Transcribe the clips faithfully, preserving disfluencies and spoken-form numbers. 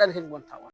Tan heɓi wonta on.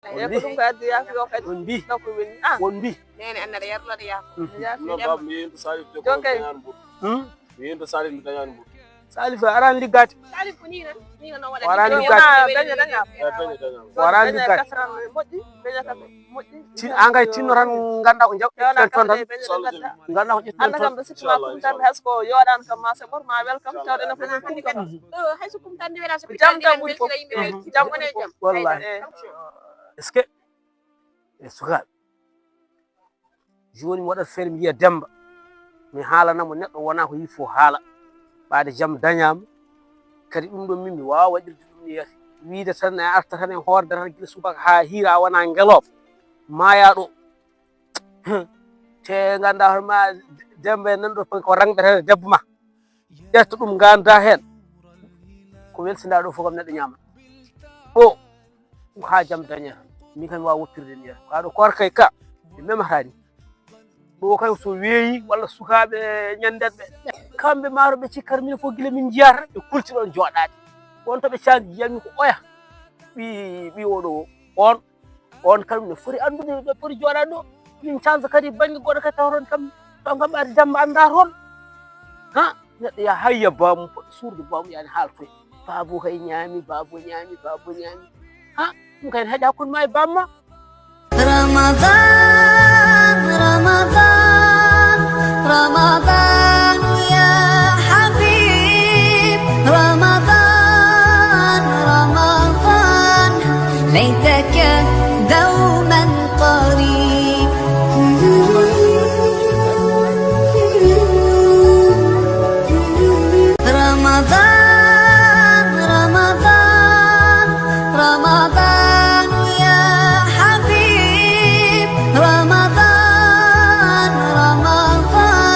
Eyi, ko ɗum ko addi yaafo o kadi. On mbi, on mbi, ah, on mbi. Nene annada yarlode yaafo. Yaafo. No bab mi yinto Salif de ko dañan mbuɗ. Hmm? Mi yinto Salif mi dañan mbuɗ. Salif arani liggaade. Salif ko ni tan. Ni no waɗa. Arani liggaade. Beña daña. Eh, beña daña. Arani liggaade. Moƴƴi, beña kam moƴƴi. Tin, an kay tinno tan ngannda ko jaɓ-, ƴetten toon tan. Ngannda ko ƴetten toon. Kam ɗo sittima kum tan, hay so ko yooɗaani kam ma se ɓor ma wel kam, tawde no foti kum kam. Hay so kum tan ni wela so jam tan ɓuri fof. Jam woni e jam. Wallahi. Eh. Est-ce que e sukaaɓe. Jooni mi waɗat feere mi yiya Demmba. Mi haalana mo neɗɗo wonaa ko yimɓe fof haala. Ɓaade jam dañaama. Kadi ɗum ɗoon min mi waawaa waɗirde ɗum ni yati. Wiide tan a arta tan e hoorde tan gila subaka haa hiira a wonaa ngelooba. Maayaa ɗo. Te nganndaa hoore ma Demmba en nan ɗo ko rangɓe tan e debbo ma. Ƴetta ɗum nganndaa heen. Ko welsindaa ɗo fof kam neɗɗo ñaama. Ɗo. Haa jam dañe tan. Min kam mi waawa woppirde ni yata. Kaa ɗo koor kay ka. Mi memata ni. Ɗo kay so weeyi walla sukaaɓe ñanndatɓe. Kamɓe maaro ɓe cikkata min fof gila min njiyata ɓe kulti ɗoon jooɗaade. Won to ɓe caanji yiyatmi ko oya. Ɓii, ɓii oɗo o. On. On kam ne foti anndude ɓe poti jooɗaade ɗo. Min cansa kadi bannge goɗɗo kadi tawa toon kam, taw kam ɓaade Demmba anndaa toon. Ha? Neɗɗo yaha hayya baamu, poɗɗo suurde baamu, yaani haaltoy. Babu hay ñaami, babu ñaami, babu ñaami. Ha, ɗum kay haɗa kun ma e bamma. رمضان، رمضان، رمضان يا حبيب، رمضان، رمضان، ليتك دوما